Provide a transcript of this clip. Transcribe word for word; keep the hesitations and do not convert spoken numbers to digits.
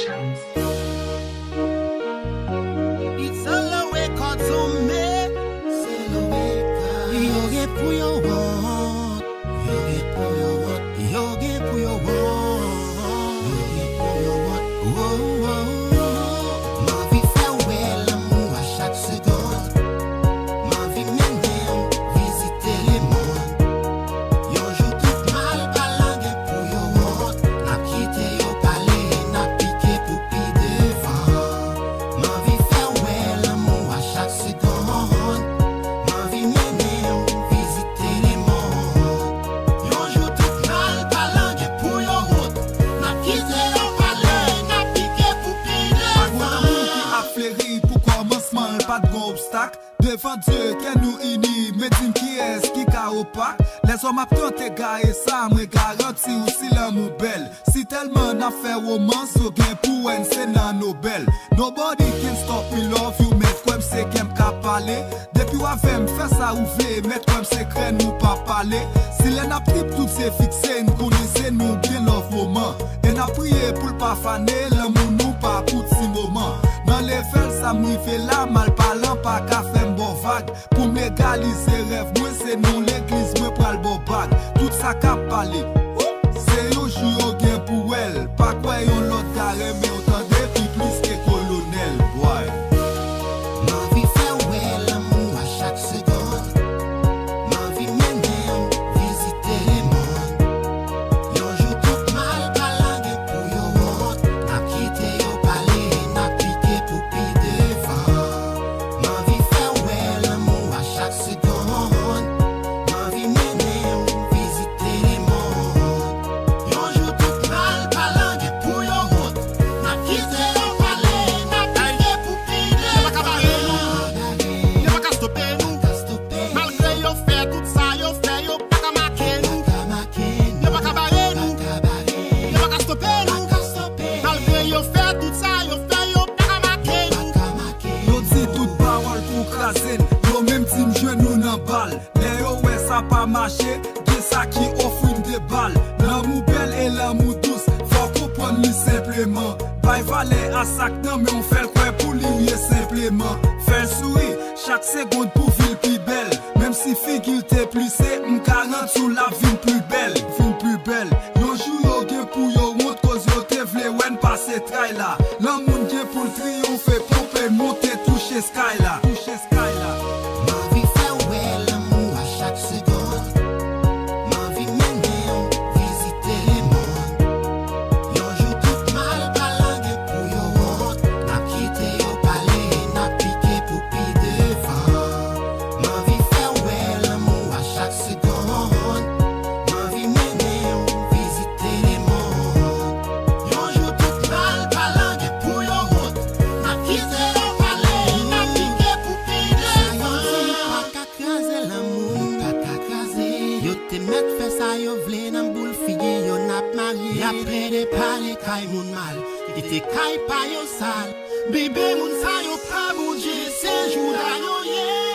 It's a Lowe Records on me. Se Lowe Records. Yo gen pou yo wont. Yo gen pou yo wont. Yo gen pou yo wont. Yo gen pou yo wont. Oh, oh, oh. M anvi fè w wè lanmou a chak segonn. M anvi mennen w vizite lemonn. Yon jou tout mal palan gen pou yo wont. N ap kite yo pale, n ap pike pou pi devan. M anvi fè w wè lanmou a chak segonn. M anvi mennen w vizite lemonn. Yon jou tout mal palan gen pou yo wont. N ap kite yo pale, n ap pike pou pi devan. Pa gen moun ki ap fleri pou kòmansman l, pa t gen obstak. Devan Dye, kè nou ini, men di m kiyès ki ka opak. Lèzòm ap tante gaye sa, mwen garanti w si lanmou bèl. Si tèlman n ap fè womans, yo gen pou wè n se nan Nobèl. Nobody can stop me love you, mèt kwè m se kè m k ap pale. Depi w avè m, fè sa ou vle, mèt kwè m sekrè nou pa pale. Si lè n ap trip tout se fikse, n konnen se nou gen love moman. E n ap priye pou l pa fane, lanmou nou pa pou ti moman. Nan levèl sa m rive la, mal palan pa ka fè m ba w vag. Pou m legalize rèv mwen, se nan legliz mwen pral ba w bag. Tout sa k ap pale, se yon jou yo gen pou wè l. Pa kwè yon lòt ka renmen w tande pi plis ke kolonèl, bwoy. M anvi fè w wè lanmou a chak segonn. M anvi mennen w vizite lemonn. Yon jou tout mal palan gen pou yo wont. N ap kite yo pale, n ap pike pou pi devan. M anvi fè w wè lanmou a chak segonn. M anvi mennen w vizite lemonn. Yon jou tout mal palan gen pou yo wont. N ap kite yo pale, n ap pike pou pi devan. Yo pa ka bare nou. Yo pa ka stope nou. Malgre yo fè tout sa yo fè, yo pa ka make nou. Yo pa ka bare nou. Yo pa ka stope nou. Malgre yo fè tout sa yo fè, yo pa ka make nou. Yo di tout pawòl pou kraze n. Yo menm di m jwenn nou nan bal. Lè yo wè sa pa mache, gen sa ki ofri m de bal. Lanmou bèl e lanmou dous, fò w konprann li senpleman. Bay valè a sa k nan men w, fè l kwè pou li w ye senpleman. Fè l souri chak segonn pou vi l pi bèl. Menm si figi l te plise, m garanti w l ap vin pli bèl. Vin pli bèl. Yon jou yo gen pou yo wont, koz yo te vle wè n pase tray la. Lanmou n gen pou l triyonfe, ponpe, monte, touche sky la. Touche sky la. M anvi fè w wè lanmou a chak segonn. M anvi mennen w vizite lemonn. Yon jou tout mal palan gen pou yo wont. N ap kite yo pale, n ap pike pou pi devan. M anvi fè w wè lanmou a chak segonn. M anvi mennen w vizite lemonn. Yon jou tout mal palan gen pou yo wont. N ap kite yo pale, n ap pike pou pi devan. Sa yo di pa ka kraze lanmou, pa ka kraze. Yo te mèt fè sa yo vle nan boul figi yo, n ap marye. Y ap plede pale kay moun mal, kite kay pa yo sal. Bebe, moun sa yo pa Bondye, se jouda yo ye.